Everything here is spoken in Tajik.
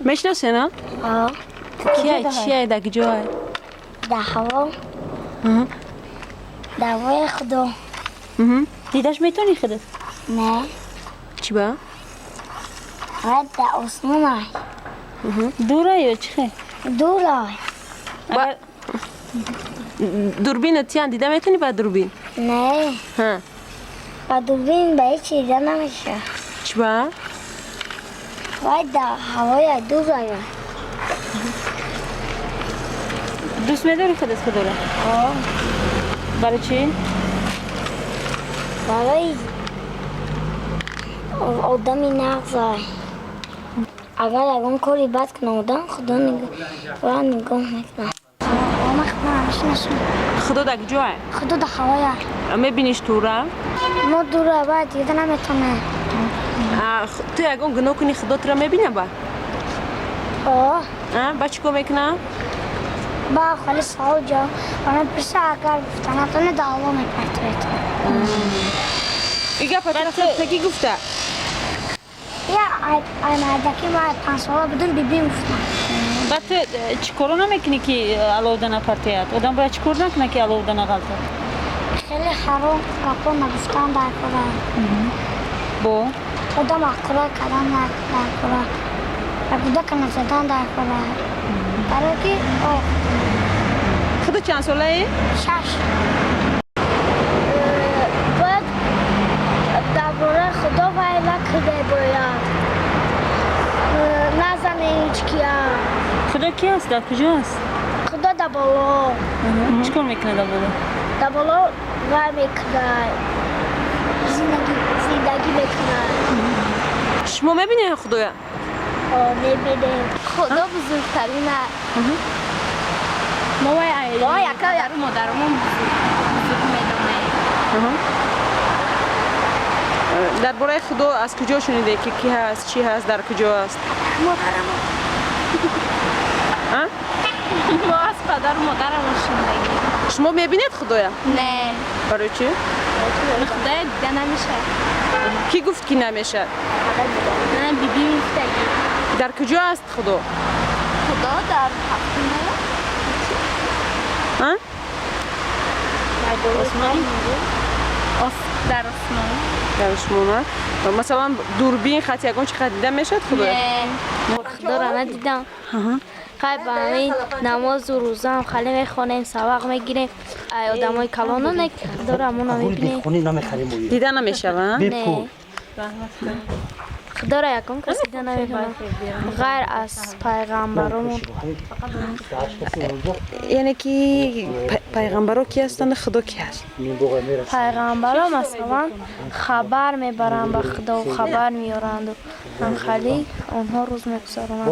Мешиносена? Ҳа. Кияй, чияй, дар куҷоай? Дар ҳаво. Дар ҳавои Худо. Дидаш метавонӣ худат? Не. Чӣ ба? Вай дар осмонай. Дура ё чӣ хел? Дурай. Агар Дурбина тиян, дида метавонӣ ба дурбин? Не. Ҳа. Ба дурбин ба ҳеҷ дида намешавад. Чӣ ба? Вай дар ҳавои дурай. Дӯст медорӣ худат Худоро? Ҳа. Барои чӣ? Барои одами нағзай. Агар ягон кори бад кунад одам, Худо нигоҳ мекунад. Ман Худо намешиносам. Худо дар куҷоай? Худо дар ҳавоя. Мебиниш тура? Мо дура, баъд дида наметавонем. Ту ягон гуноҳ кунӣ, Худо тура мебина ба? О. Ба чӣ кор мекуна? Ба хали савол ҷавоб ба мепурса, агар гуфта натавонӣ, дар ҳаво мепартоед. И гапа тура худтагӣ гуфта? Я ай мардаки ма 5 сола будум, бибим гуфтам. Баъд ту чӣ коро намекунӣ, ки аловда напартояд? Одам бояд чӣ кор накунад, ки аловда нағалтад? Хеле ҳаром гапо нагуфтан дар кора. Бо? Одам аққура кардан дар кора. Ва кӯдака назадан дар кора. Барои ки Худо чанд солаи? 6. Бояд дар бораи Худо вай накунем, бояд назанем ҳечкия. Худо ки аст, дар куҷо аст? Худо дар боло. Чӣ кор мекунад дар боло? Дар боло вай мекунад, зиндагӣ мекунад. Шумо мебинед Худоя? Мебинем. Худо бузургтарин. Мо вай Мо яка яру модарамон бузург медонем. Дар бораи Худо аз куҷо шуниде, ки ки ҳаст, чӣ ҳаст, дар куҷо аст? Модарамон. А? Мо аз падару модарамон шунидагӣ. Шумо мебинед Худоя? Не. Барои чӣ? Худоя дида намешавад. Кӣ гуфт, ки намешавад? На, бибим гуфтагӣ. Дар куҷо аст Худо? Худо дар ҳафтуна. А? Осмон, дар осмон. Дар осмон, а? Масалан, дурбин хат, ягон чи хат дида мешавад Худоя? Не. Худоро надидам. Хай, ба ҳамин намозу рӯзаам хеле мехонем, сабақ мегирем ай одамои калоно, не, Худоро ҳамона мебинем. Дида намешава? Не, Худоро ягон кас дида наметавонад, ғайр аз пайғамбаромон. Яъне ки пайғамбаро ки ҳастанд, Худо ки ҳаст? Пайғамбаро, масалан, хабар мебаранд ба Худо, хабар меоранду ҳамхали онҳо рӯз мегузаронанд.